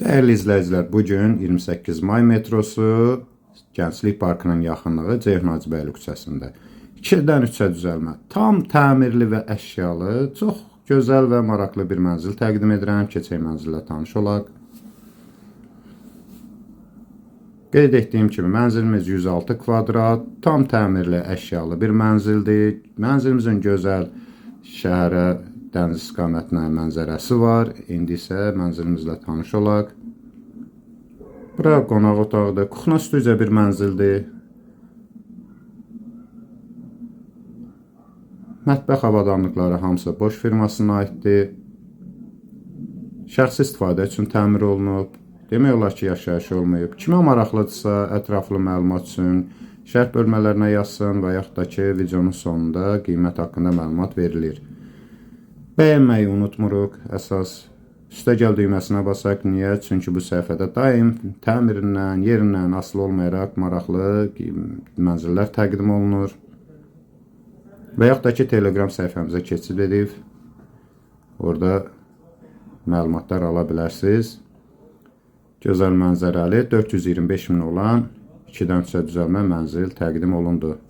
Dəyərli izləyicilər, bu gün 28 may metrosu Gənclik Parkının yaxınlığı Ceyhun Hacıbəyli küçəsində 2-dən 3-ə düzəlmə, tam təmirli və əşyalı, çox gözəl və maraqlı bir mənzil təqdim edirəm. Keçək mənzillə tanış olaq. Qeyd etdiyim kimi mənzilimiz 106 kvadrat, tam təmirli, əşyalı bir mənzildir. Mənzilimizin gözəl şəhərə, dəniz istiqamətinə mənzərəsi var. İndi isə mənzilimizlə tanış olaq. Bura qonaq otağıdır. Kuxna studiya bir mənzildir. Mətbəx avadanlıqları hamısı Bosch firmasına aiddir. Şəxsi istifadə üçün təmir olunub. Demək olar ki, yaşayış olmayıb. Kimə maraqlıdırsa, ətraflı məlumat üçün şərh bölmələrinə yazsın və yaxud da ki, videonun sonunda qiymət haqqında məlumat verilir. Bəyənməyi unutmuruq. Əsas üstəgəl düyməsinə basaq. Niyə? Çünki bu səhifədə daim təmirindən, yerindən asılı olmayaraq maraqlı mənzillər təqdim olunur. Və yaxud da ki, Telegram səhifəmizə keçid edib orada məlumatlar ala bilərsiniz. Gözəl mənzərəli 425 min olan 2-dən 3-ə düzəlmə mənzil təqdim olundu.